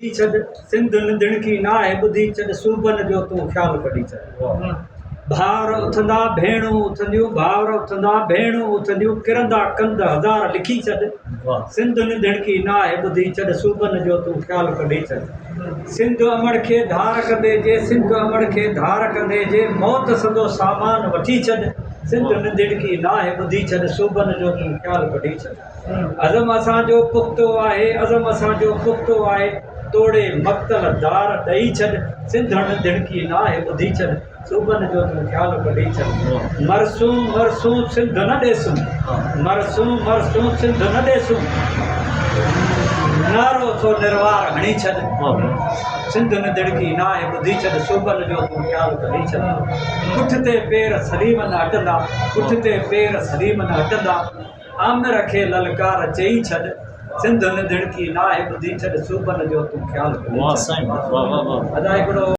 ٻڌي ڇڏ، سنڌ نڌڻڪي ناهي ٻڌي ڇڏ، صوبن جو تون خيال ڪڍي ڇڏ. ڀائر اٿندا ڀيڻون اٿنديون، ڀائر اٿندا ڀيڻون اٿنديون، ڪرندا ڪنڌ هزار لکي ڇڏ. سنڌ نڌڻڪي ناهي ٻڌي ڇڏ، صوبن جو تون خيال ڪڍي ڇڏ. سنڌ امڙ کي ڌار ڪندي جي، سنڌ امڙ کي ڌار ڪندي جي، موت سندو سامان وٺي ڇڏ. سنڌ نڌڻڪي ناهي ٻڌي ڇڏ، صوبن جو تون خيال ڪڍي ڇڏ. عزم اسان جو پختو آهي، عزم اسان جو پختو آهي، توڙي مقتل دار ڏئي ڇڏ، سنڌڻ ڌڻڪي ناهي ٻڌي ڇڏ، صوبن جو تون خيال ڪڍي ڇڏ. مرسون مرسون سنڌ نه ڏيسون، مرسون مرسون سنڌ نه ڏيسون، نعرو سو نروار هڻي ڇڏ، سنڌ نه ڌڻڪي ناهي ٻڌي ڇڏ، صوبن جو تون خيال ڪڍي ڇڏ. پٺتي پير سليم نه هٽندا، پٺتي پير سليم نه هٽندا. آمر کي للڪار چئي ڇڏ، سنڌ نڌڻڪي ناهي ٻڌي ڇڏ، صوبن جو تون خيال ڪڍي ڇڏ. ادا هڪڙو.